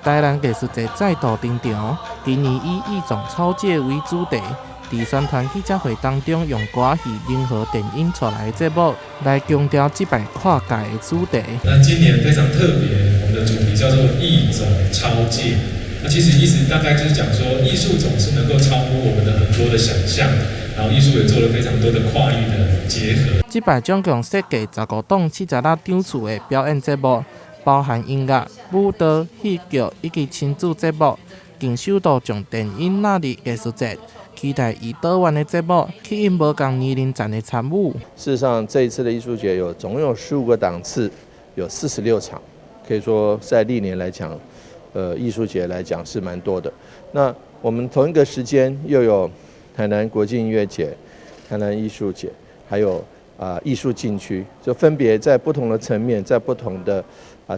台南藝術節再度登場，今年以藝種超界為主題，佇宣傳記者會當中，用歌戲融合電影帶來的節目，來強調這擺跨界的主題。那今年非常特別，我們的主題叫做藝種超界。那其實意思大概就是講說，藝術總是能夠超乎我們的很多的想象，然後藝術也做了非常多的跨域的結合。這擺總共設計15檔76場次的表演節目，包含音樂、舞蹈、戲劇以及親子節目，更首度將電影納入藝術節，期待以多元的節目吸引無仝年齡層的參與。事實上，這一次的藝術節有總有15個檔次，有46場，可以說在歷年來講，藝術節來講是蠻多的。那我們同一個時間又有台南國際音樂節、台南藝術節，還有藝術禁區，就分別在不同的層面，在不同的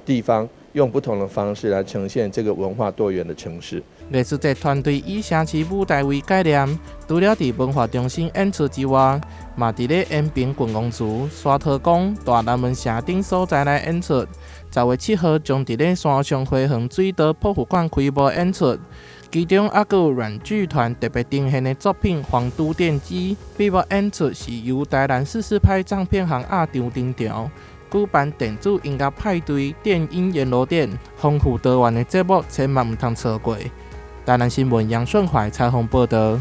地方，用不同的方式來呈現這個文化多元的城市。藝術節團隊以城市舞台為概念，除了佇文化中心演出之外，嘛佇咧延平郡王祠、沙頭港、大南門城頂所在來演出。10月7號將佇咧山上花園水道博物館開幕演出，其中猶閣有阮劇團特別呈獻的作品《皇都電機》。閉幕演出是由台南四四拍唱片行壓場登場，舉辦電子音樂派對、電音閻羅殿，豐富多元的節目，千萬毋通錯過。台南新聞楊順懷採訪報導。